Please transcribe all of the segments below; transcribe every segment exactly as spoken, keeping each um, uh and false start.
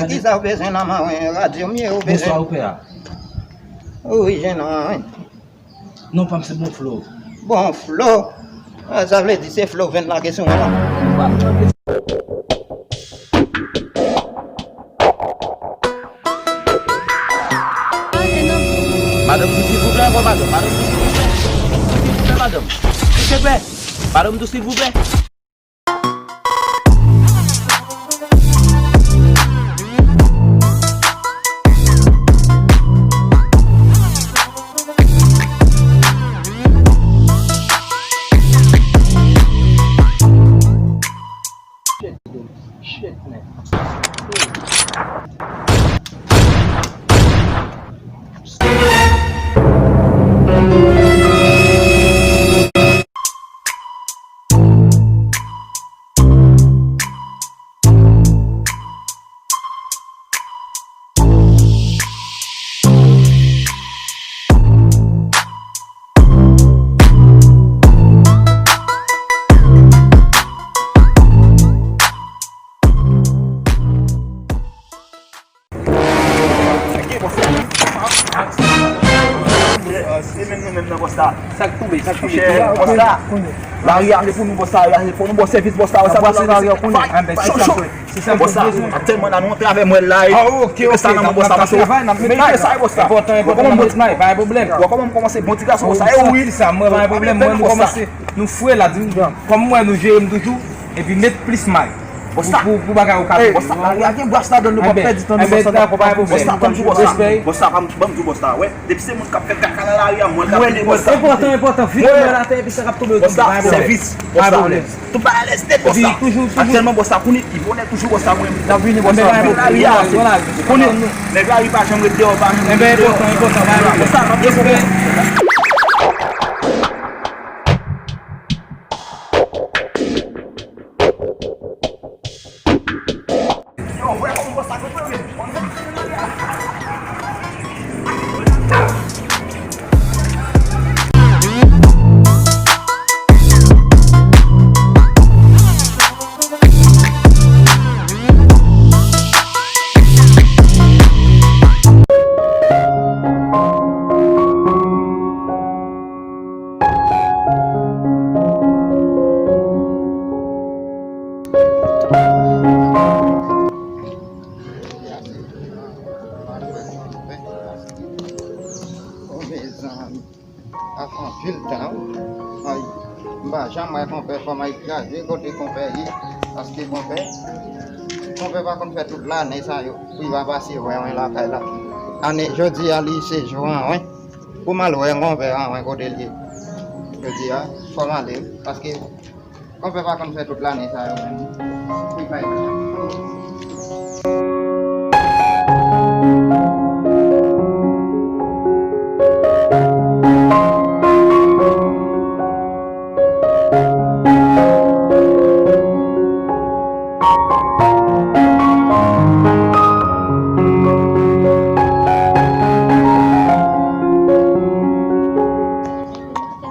Kisa w bezwen nan men mwen? Radyo m ye ou bezwen? Bonswa, ou pè a. Wi, jennonm, wi. Non pa m se Bon Flo. Bon Flo? Ah, sa vle di se Flo vin lage sou mwen la. Madanm tou silvouplè, bon madanm, madanm tou silvouplè. Silvouplè, madanm. Silvouplè. Madanm tou silvouplè. Shit, man. Se menm nou menm nan bòs la. Sa k tonbe, sa k tonbe. Bòs la. Lari a se pou nou, bòs la, lari a se pou nou, bòs, sèvis, bòs la, wè sa, bòs la, lari a konnen. Cho, cho. Bòs la, aktyèlman la, nou antre avè mwèl la, e. Ah, ok, ok. Sa nan men bòs la, paske men sa, bòs la. Enpòtan, enpòtan, nan men may, pa gen pwoblèm. Wè kòman m kòmanse, bon ti gason, bòs la, e wi. Sa, mwen, pa gen pwoblèm, mwen, nou kòmanse, nou fre la, di, kòm mwen, nou jere m toujou, epi met plis may. Bòs la. Pou, pou, pou bagay ou ka. Bòs la, lari a gen bras ladann, nou p ap pèdi tan nou, bòs la, pa gen pwoblèm. Bòs la, ban m di w, bòs la. Bòs la, ban m, ban m di w, bòs la, wè. Depi se moun k ap fè kaka nan lari a, mwen k ap vini, bòs la. Enpòtan, enpòtan, vin mwen atè, epi sa k ap tonbe yo tonbe, pa gen pwoblèm. Bòs la, sèvis, bòs la. Tout bagay lèste, bòs la. Aktyèlman, bòs la, kounye, li bonè toujou, bòs la, mwen. N ap vini, bòs la, lari a, se, ou konnen, nèg lari pa janm ret deyò, pa janm ret deyò. Enben, enpòtan, enpòtan, pa gen pwoblèm. Bòs la, respè. Oh, mezanmi. Sa fè anpil tan, wi. Ay, m pa janm wè konpè, fò m al kraze kote konpè ye. Paske konpè, konpè pa konn fè tout lane sa yo pou li pa pase wè mwen lakay la. Ane, jodi a, li se jou an, wi. Pou m al wè konpè an, wi, kote l ye. Jodi a, fò m ale, paske konpè pa konn fè tout lane sa yo menm. Wi, bay mwen.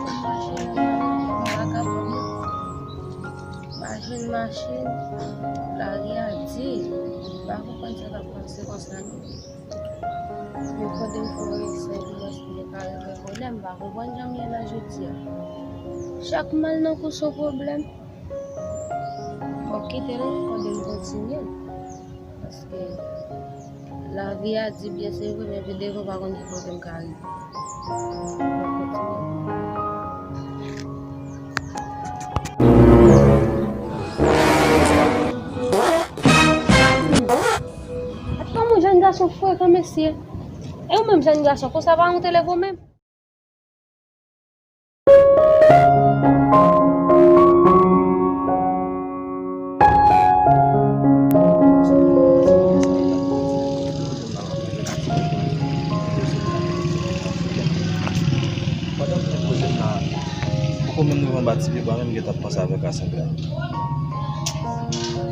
Machin, machin, machin, vagabon yo. Machin, machin, lari a di. M pa konprann sa k ap pase konsa non. Yo konnen fò eseye pou mwen si yo ka regle pwoblèm. M pa konprann jan m ye la jodi a. Chak mal nan kou se yon pwoblèm. M ap kite l, konnen m kontinye. Paske lavi a di byen se vre, men pi devan pa konn ki kote m ka rive. Kòman jèn gason frekan, mesye? E ou menm jèn gason, konsa pa wont leve w menm? Pandan m te poze m nan, poko menm rive anba ti pye bwa, men m gentan panse avèk Cassandra.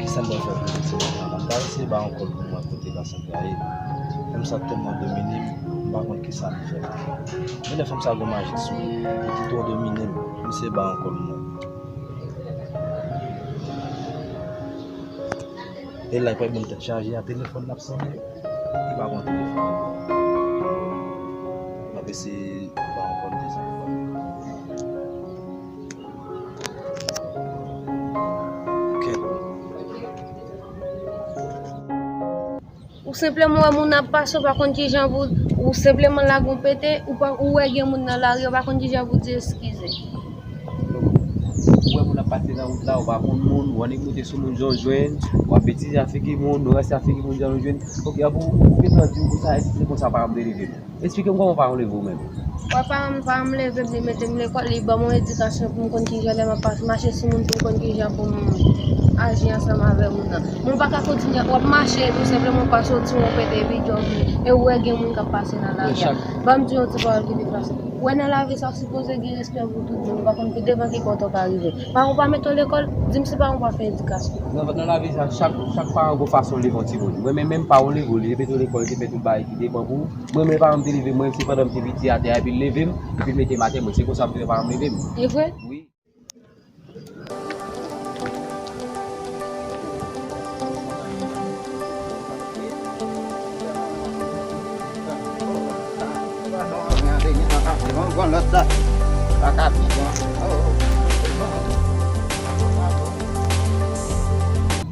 Kisa m pral fè pou pitit mwen nan? M ta eseye ba yon kòl pou mwen kote Cassandra ye. Menm sa tèlman domine m, m pa konn kisa m fè. Men lè fanm sa gon maji sou li, li twò domine m, m eseye ba yon kòl mwen. E la, e pa moun tèt chaje a, telefòn n ap sonnen. Li pa pran telefòn. M ap eseye ba yon kòd de sa. Kèt. Ou senpleman wè moun ap pase, ou pa konn kijan pou, ou senpleman lage w pete, ou pa, ou wè gen moun nan lari, ou pa konn kijan pou di eskize. Ou wè moun ap pase nan wout la, ou pa konn moun, ou annik moute sou moun jan w jwenn, w ap betize ak figi moun, ou ranse ak figi moun jan w jwenn. Ok, apre ou gentan di m konsa, eskize konsa, paran m te leve m. Eksplike m kòman paran w leve w menm. Wè, paran m, paran m leve m, li mete m lekòl, li ban m yon edikasyon pou m konn kijan lè m ap pas-, mache sou moun, pou m konn kijan pou m aji ansanm avè moun nan. Men w pa ka kontinye, w ap mache, tou senpleman w pa soti, w pete epi djòl, e ou wè gen moun k ap pase nan lari a. Ban m di yon ti pawòl ki te pase. Ou wè nan lavi sa, w sipoze gen respè pou tout moun, ou pa konn devan ki pòt w ka rive. Paran w pa mete w lekòl, di m si paran w pa fè edikasyon. Nan, nan lavi sa, chak, chak paran gon fason leve yon timoun. Mwen menm, menm paran w leve w, li te mete w lekòl, li te fè tout bagay ki depan pou ou. Mwen, men paran m te leve m, mwen, se pandan m te piti atè a, epi l leve m, epi l mete m atè, mwen, se konsa m te wè paran m leve m. E vre? Wi.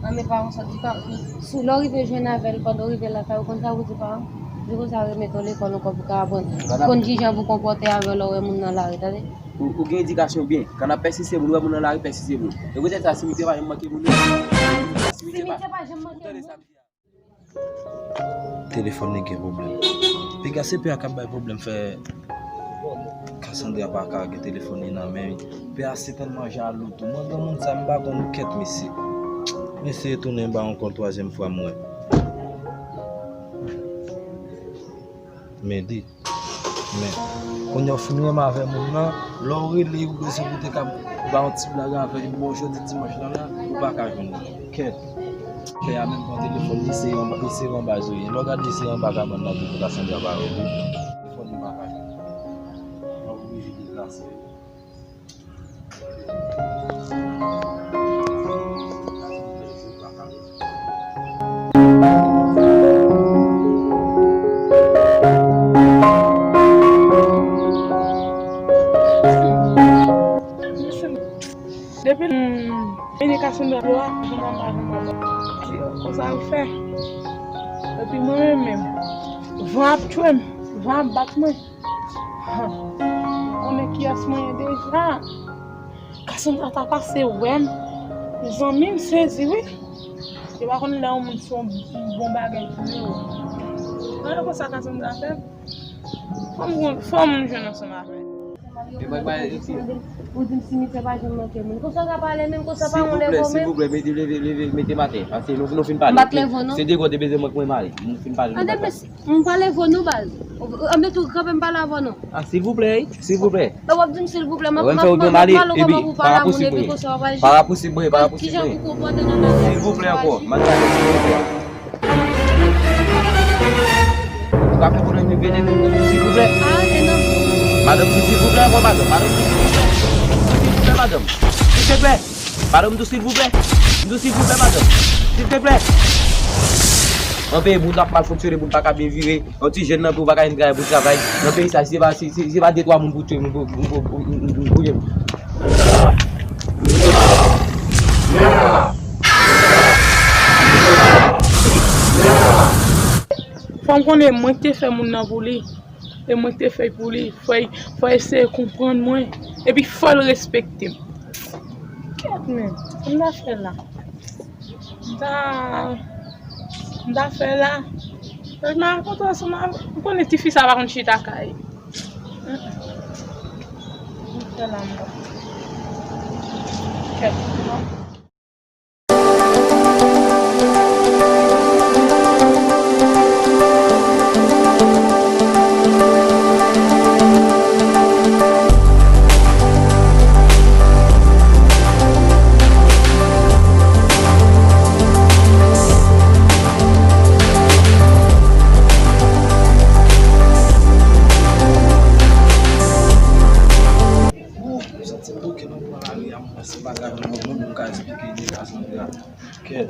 An, men paran sa di pa, si lè w rive jwenn avè l, pandan w rive lakay ou, konn sa pou di paran? Di konsa remete w lekòl ankò pou ka aprann. Konn kijan pou konpòte avè w lè w wè moun nan lari, tande? Ou, ou gen edikasyon byen. Kan n ap pèsiste moun, ou wè moun nan lari, pèsiste moun. E poutèt sa, simitye pa janm manke moun. Simitye pa janm manke moun. Telefòn li gen pwoblèm. Piga se pè a k ap bay pwoblèm fè Cassandra pa ka gen telefòn li nan men li. Pè a se tèlman jalou tou. Mwen granmoun sa m pa konn kèt mesye. M eseye tounen ba ankò twazyèm fwa m wè. Medi. Men, kounye a w fin renmen avè moun nan, lè w rele, ou bezwen pou te ka ba yon ti blag avè l, bon, jodi dimanch lan la, ou pa ka jwenn li. Kèt. Pè a menm pran telefòn li, se anba, se anba zòrye. Lè w gade, se anba kabann nan tou pou Cassandra pa wè l. Telefòn li pa ka jwenn. Mwen oblije deplase. Depi m vini Cassandra a, konsa l fè. Epi mwen menm, menm, van ap tchwe m, van ap bat mwen. Konnen kiyès mwen ye deja. Cassandra ta pase wè m. Zanmi m sezi wi. Yo pa konn lè yon moun se yon bon bagay pou yo. Gade konsa Cassandra fè m. Fò m, fò m jwenn ansanm avè l. Ou di m simitye pa janm manke moun. Konsa w ka pale menm, konsa pa yon leve w menm. Silvouplè, silvouplè, mete, leve, leve, mete m atè. Paske nou, nou fin pale. M pa t leve w non. Se de gwo te bezwen mwen k mwen mare. Nou fin pale, nou pa ka. M pa leve w non baz. Anben tou kanpe m pale avè w non. Ah, silvouplè, wi, silvouplè. E w ap di m silvouplè, m ap, m ap, m ap, m ap pale w kòman pou pale a moun epi konsa w ap aji. Parapousib mwen, parapousib mwen. Kijan pou konpòte nan lavi. Silvouplè ankò, madanm, silvouplè. Ou ka fè pwoblèm li vini, silvouplè. Ah, e non. Madanm, silvouplè ankò, madanm, madanm, silvouplè. Silvouplè, madanm. Silvouplè. Madanm, m di w silvouplè. M di w silvouplè, madanm. Silvouplè. Anben, moun ap mal fonksyone, moun pa ka byen vire. Yon ti jèn nan tou pa ka jwenn travay pou travay. Nan peyi sa, si se pa, si, si, si se pa de twa moun pou tchwe moun, pou, pou, pou, pou, pou, pou tchwe moun. Fò m konnen mwen ki te fè moun nan pou li. E mwen ki te fè l pou li. Fò l, fò l eseye konprann mwen. Epi fò l respekte m. Kèt men, sa m ta fè la? M ta, m ta fè la. Lè m rakonte ansanm avè w, ou konnen tifi sa pa konn chita kay. M fè la m. Kèt. Bon, m santi m bouke nan lari a, m panse bagay mwen, mwen, mwen ka esplike de Cassandra. Kèt.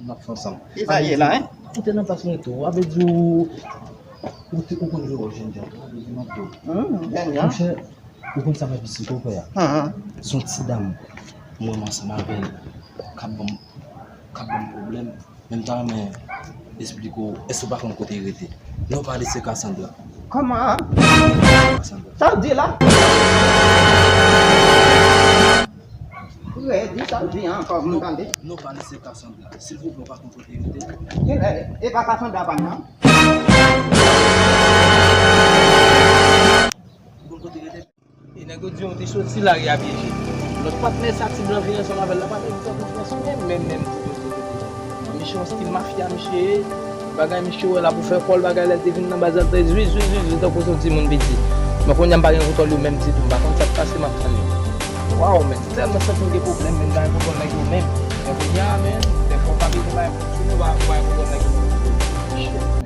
N ap fè ansanm. Ki sa ye la, en? Ou te nan plas mwen tou. A vle di ou, ou te, ou konn jwe wòl jènjan tou. A vle di m ap di w. Hmm, jènjan. Monchè, ou konn sa m ap esplike w, frè a? Hum, hum. Se yon ti dam mwen ansanm avè l k ap ban m, k ap ban m pwoblèm. Men m ta renmen esplike w, èske w pa konn kote l rete? Non, pale se Cassandra. Kòman? Cassandra. Sa w di la? Redi sa w di an ankò pou m tande. Non, pale se Cassandra. Silvouplè, w pa konn kote l rete? Kilè? E pa Cassandra pa m nan? Ou konn kote l rete? E nèg yo di yon te soti lari a pyeje. Lòt patnè sa ti blan vin ansanm avè l la pa menm fè konfyans menm, menm, menm ti blan. Misye yon stil mafya, misye ye. Bagay misye wè la pou fè kò l, bagay la te vin nan baz la, te zwi, zwi, zwi, zwi, tankou se yon timoun piti. Men kounye a m pa gen kontwòl yo menm ditou, m pa konn sa k pase, m ap tann yo. Waw, men, m tèlman santi m gen pwoblèm, men m pa gen kontwòl nèg yo menm. Men kounye a, men, dèfwa w pa bezwen bay kontwòl, ou pa, ou pa gen kontwòl nèg yo menm. Shit, man.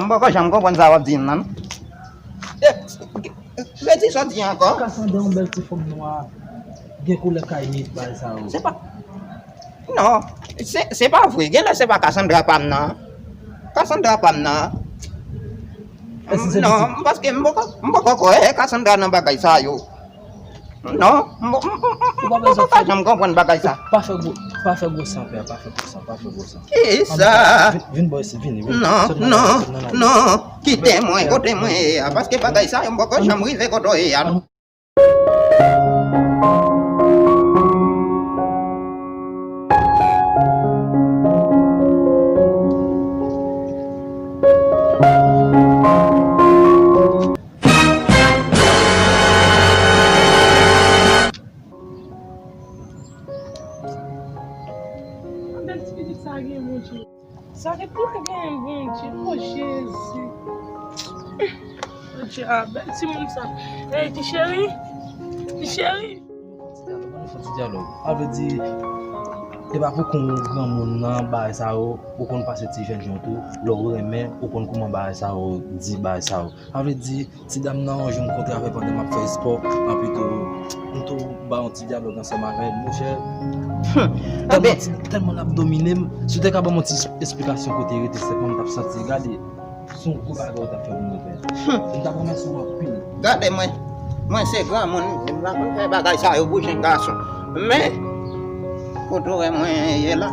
M poko janm konprann sa w ap di m nan, non. E, redi sa w di ankò. Kasandra, yon bèl ti fanm nwa, gen koulè kay nèt, bagay sa yo. Se pa, non, se, se pa vre. Genlè se pa Kasandra pa m nan. Kasandra pa m nan. Non, paske m poko, m poko kwè Kasandra nan bagay sa yo. Non, m, m, m, m, m pa ka janm konprann bagay sa. Pa fè gwo, pa fè gwo san, pè, pa fè gwo san, pa fè gwo san. Kisa? Vin, vin bò isit, vini, vini. Non, non, non, kite mwen, kote mwen ye a, paske bagay sa yo m poko janm rive kote w ye a, non. Bèl ti pitit sa gen, Bondye. Sa gen pou genyen, Bondye. O Jezi. Bondye, a bèl timoun sa. Ey, ti cheri. Ti cheri. Ann fè ti dyalòg. Sa vle di, se pa pou konn granmoun nan, bagay sa yo, ou konn pase ti jènjan tou, lè w renmen, ou konn kòman bagay sa yo, di bagay sa yo. Sa vle di, ti dam nan, yon jou m kontre avè l pandan m ap fè espò, anpi tou, m tou ba yon ti dyalòg ansanm avè l, monchè. Tèlman ti, tèlman l ap domine m, si w te ka ban m yon ti esplikasyon kote l rete, sèlman m t ap santi, gade, se yon gwo bagay w t ap fè pou mwen, pè. M t ap renmen sou w anpil. Gade mwen, mwen se granmoun, m pa konn fè bagay sa yo pou jèn gason. Men, kote w wè mwen ye la,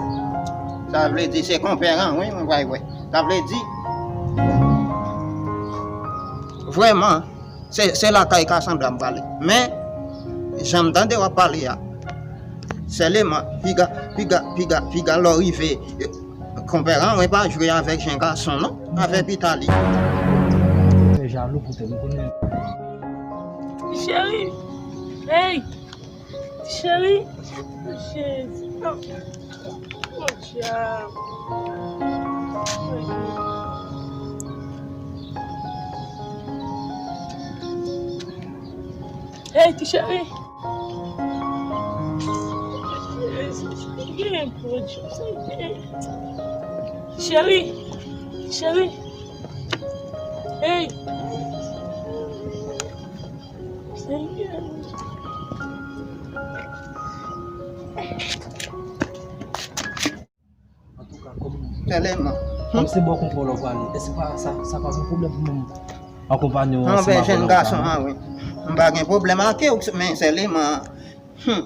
sa vle di se konpè an, wi, mwen pral wè. Sa vle di, vrèman, se, se lakay Kasandra m prale. Men, jan m tande w ap pale a, sèlman, piga, piga, piga, piga, lè w rive, konpè an, mwen pa jwe avèk jèn gason, non, avè pita li. Mwen jalou poutèt m konnen. Cheri, hey, Cheri, Jezi, non. Podyab. Hey, ti cheri. Jezi, sa gen, podyab, sa gen. Cheri, cheri. Hey. Senyè. Antouka, kòm, kòm se bò konpè w la w prale, èske pa, sa, sa pa yon pwoblèm pou mwen akonpanye w ansanm avè l? Anben jèn gason an, wi. M pa gen pwoblèm ak ou, men sèlman, hmm,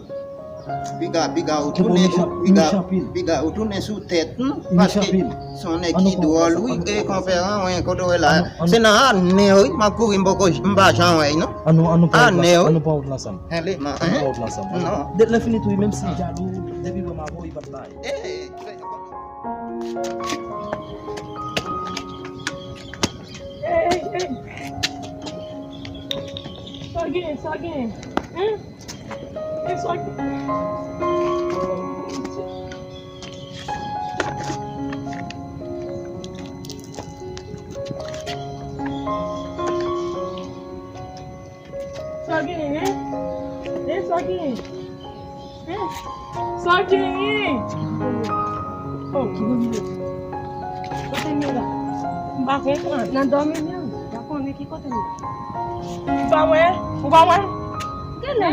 piga, piga ou tounen, piga, piga ou tounen sou tèt nou, paske se yon nèg ki dwòl, wi, e konpè an, wi, kote w wè la, se nan anè, wi, m ap kouri, m poko, m pa janm wè, non. Anè, wi. Ann nou pran wout la ansanm. Sèlman, ann nou pran wout la ansanm. Non. Lè fini tou, wi, menm si jalou, depi wè m avè w, li p ap bay. Ey, ey, ey. Sa gen, sa gen. Hein? Ey, sa gen. Sa genyen? Hein? Sa genyen? Hein? Sa genyen? Oh, oh, Bondye. Kote m ye la? M pa konprann. Nan dòmi m ye, m pa konnen ki kote m ye. Ou pa wè? Ou pa wè? Genlè.